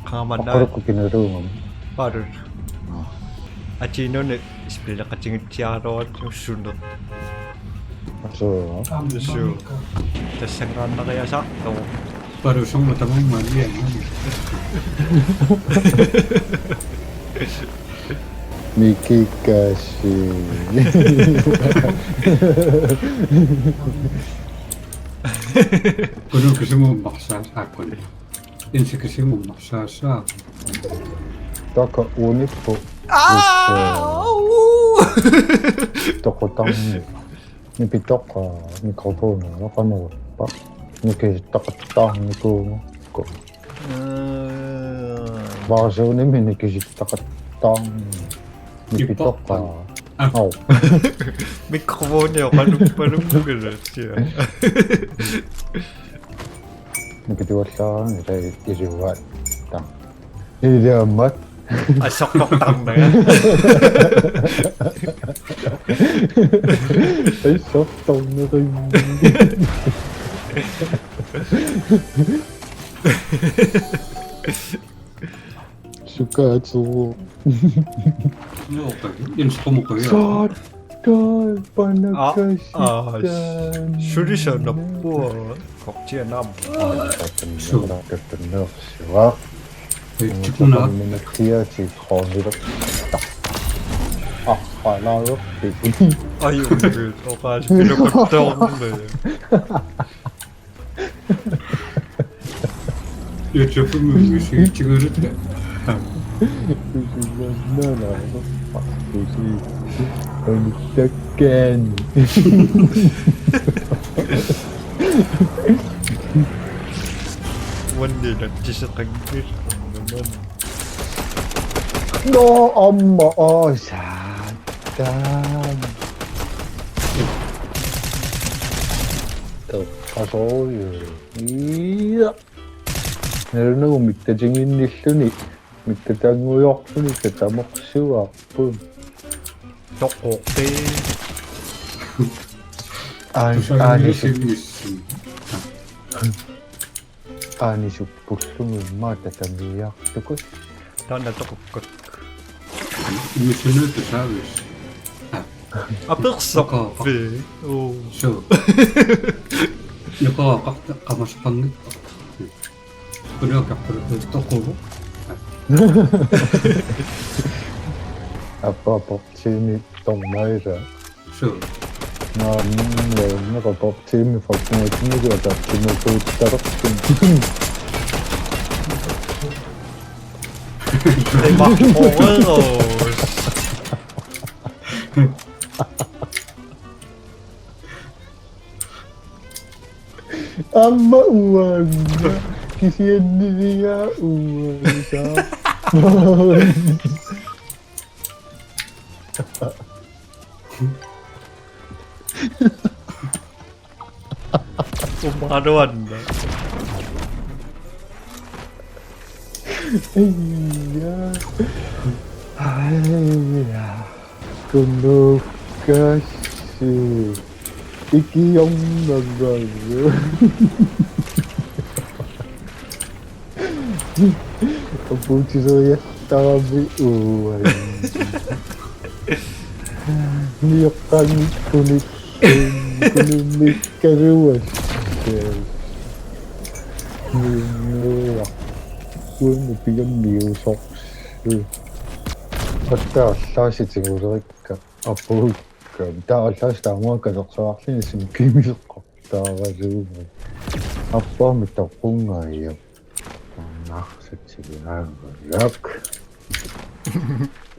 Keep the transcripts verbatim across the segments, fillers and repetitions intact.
Qaamana. Aqqalukkut kinaluugami. Paarut. Aa. Atiinnuni spilleqatigiitsiaraluarussuuneq. Asuu. Asuu. Tassanngaannariasaartoq. Paarut summa tamarmi. Mikikashi. Kunu kisimu maksaa saakun. Insikisimu maksaa saa. Taka unippu. Aa! Toqotarmi. Nipitoqqa mikrofoni oqanuuppa. Nikisittaqattaarnikuugakku. Aa. Varsuunimi nikisittaqattaarni. Nipitoqqa. Aa. Au. Mikrofoni oqanuppalunngilaq sia. Nikituallaarani tai iluaat. Iliammat. Assortortarnaga. Assortorneqimmi. Sukaatsugu. Nuoqa, instrumoqaja. Saat. Aa, aa, sulisanappu. Kortianam. Su. Kattanneersuaq. Tikuna. Minuttiatik hornilerta. Arpalaaverpit. Aju, oqaas pilukuttoormi. YouTube-mi misigitsigaluta. Takkan. Uanni natsiseqanngilaq. No, amma, oh, satan. Toqqasoorujussuuvoq. Ia. Nalunagu mittatiginnilluni, mittataanngujoorluni tatamorsuarput. Toqqoqqi. Aan-, aanisip-, aanisuppullugu immaqa tatamiiartukkut. Taanna toqukkut. Immissinnut tusaavis. Apersorpi. Uu. Suu. Nuka qarta qamasaqanngippa. Kunuakkarpuluttoqqugu. Appa poptiimi tormaila. Suu. Naammi, naammi poptiimi Fortnite-milu ataatsimut tuuttalerput. Rimaqqueros. Aamma uanga. Kisianniliga uanga. Umaluanna. Iya. Iya. Kunukkassi. Ikiornarlugu. Apuutiseriallarami uanga. Nioqqanngikkunik kununnikkaluassat. Nunguaq. Uanga pigammiusorsi. Attaarlaasitigulerikka. Apuukka. Taavallaas taamua katersaarlini simkiimiseqqor. Taavaluugu. Appaami toqunngaaja. Narsatsiginaanngajak.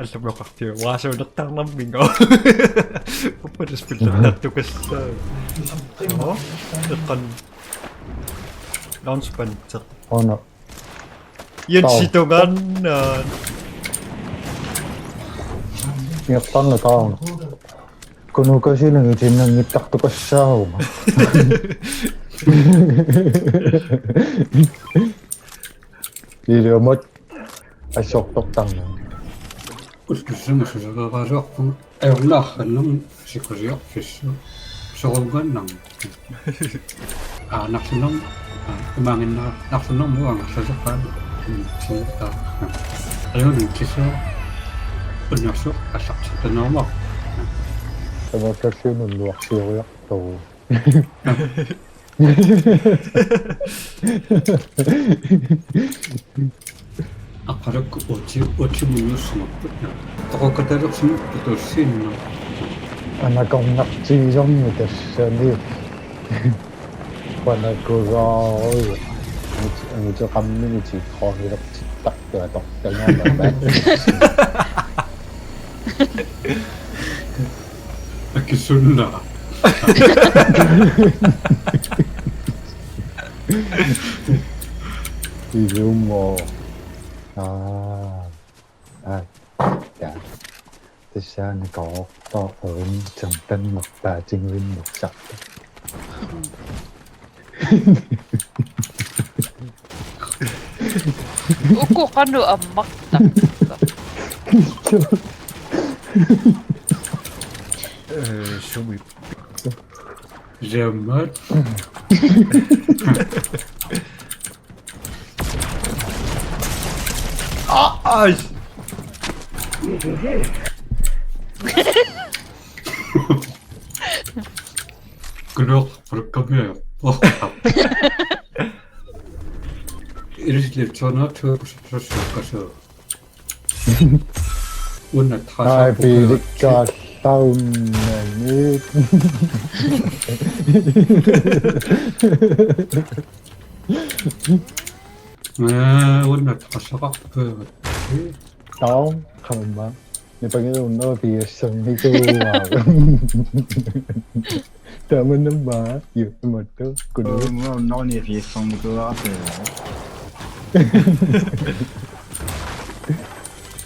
Allappoqartiu. Waasuunertarnarmingo. Uppatas pillattartukassaa. Oo. Eqqan. Launchpad. Ona. Jensi tungaannaat. Ingerlaannaq taava. Kunukkassi nangutiinnanngittartukassaavunga. Iliammat assortortarnanga. Ullussama suleqaqaasuarpunga. Ajornaarnermi sikusiorfissaq sorugaannarmi. Aa, narlunermi. Aa, imaanginnaar-, narlunermi uanga narluseqqaarlunga. Ajunngilaq. Unnuarsuaq aallartittarneruvoq. Tamakkerlugu unnuarsioriartoq. Aqqalukku uti-, uti-, minuussimapput. Toqukatalersimapput tuussiinnaq. Anakornartigisarmi tassani. Panakugaarui. Mit-, miteqarmini tiiqqornilertittartoq atortagaammat. Akisunnera. Ilumo. Aa. Aa. Ja. Tassani koortoq erinnerpaatigivinnersartoq. Uku qanoq ammartarpa? Ee, sumi. Siammat. Aa, ai. Kunoq, purkkamia. Ilisli tsunaatsuukusussuukasu. Una. Ai, taqasaarpugut. Piilikkaarlaunani. Ee, una taqasaarpugut. Taam, qamma. Nipangilu unnuaq piiassarnikuuaa. Tamanna aamma, juullimi aamma, kulu. Unnuaq, unnuaq nipiassarnikuuaa.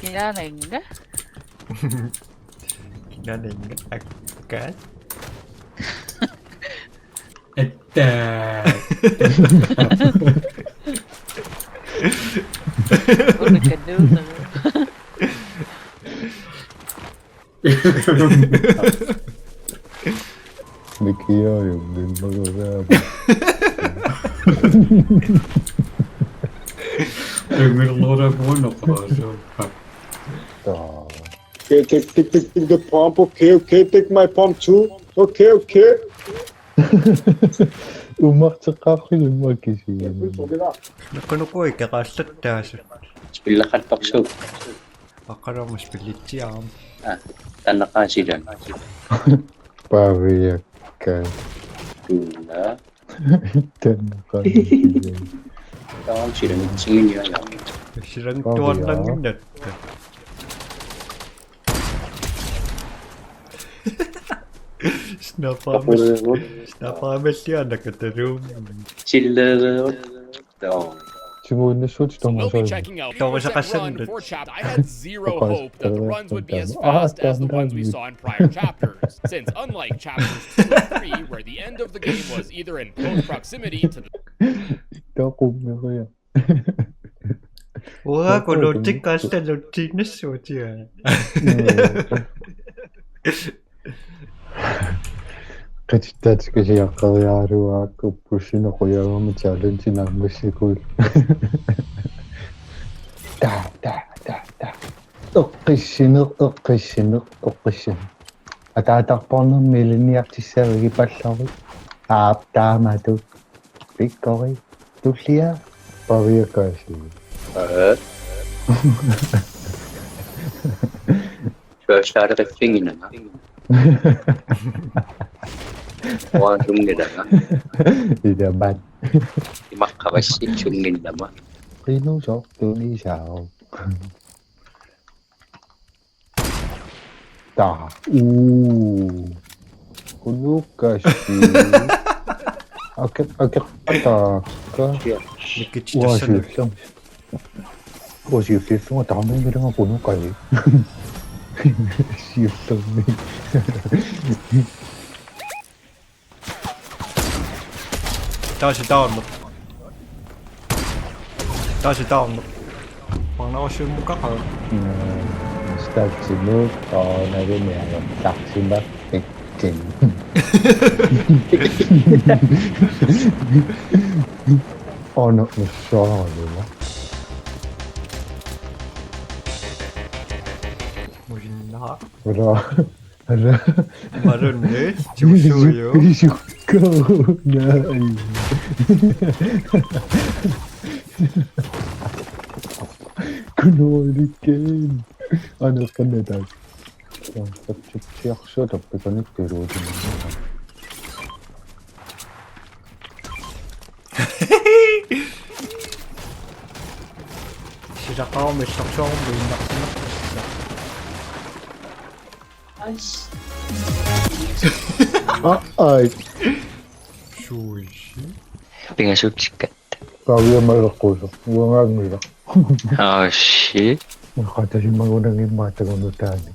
Kinaananga? Kinaananga akkaat? Attack. Una kanuunera. Mikiaajunngimmagugaama. Angerloraapugut oqarasuuppat. Taa. Okay, take, take, take, take the pump. Okay, okay, take my pump too. Okay, okay. Umarteqqaarfigimmata kisianni. Nuku nuku ikerallattaasut. Spilleqartarsuuvoq. Aqqaluarma spillitsiaam. Aa, taanna qaasilan. Paviakka. Tuuna. Taanna qaasilan. Taanna silangitsiginiarlunga. Silangittuarnannginnatta. Snapaamil-, snapaamalliaanakataluum. Chillereerut. Too. Simuinnassuutit. So we'll be checking out. Too, masaqassanut. Run four chapter. I had zero hope that the runs would be as fast as the ones we saw in prior chapters, since unlike chapters two and three, where the end of the game was either in close proximity to the Too qummeriarlunga. Uanga, too, too, kunuutikka too. Asta nuttiinnassuutia. Mm. Qitittaat kisiaqqeriaraluarukku pussineq qujaamami challenge naammassikuuvoq. Ta, ta, ta, ta. Eqqissineq, eqqissineq, eqqissineq. Ataatarpornermi ilinniartissavagut pallarit. Aap, taamatut. Pikkori. Tullia. Paviakka. Ee. Sørstaariffiginanga. Uanngilanga. Ilaa, mat. Imaqqavassi sunnginnama. Qinusooq tunisaaq. Taa. Uu. Kunuukassi. Ake-, akeqqataakka. Nikitsi tassanut. Uasiullum. Uasiullunga taarninngilara kunuukai. Siullumi. Taasi taarneq. Taasi taarneq. Parnaarussiummukaqaaq. Mm, statsimut, taarnaguni ajortarsimappikkit. Ono missoorluma. Musinnaaq. Ora. Ara. Marunni. Timusuuju. Isukko. Nai. Kunuolikkeen. Aneqqanneqaaq. Sapsiarsuutappi kanikkeruutin. Sisaqarmi sorsuarmi innarsimaqqissaa. Ai. Suisi. Pingasutsikkat. Paviamaleqquusoq. Uangaanngilaq. Oh shit. Qatasimagunanngimmat tagunutaani.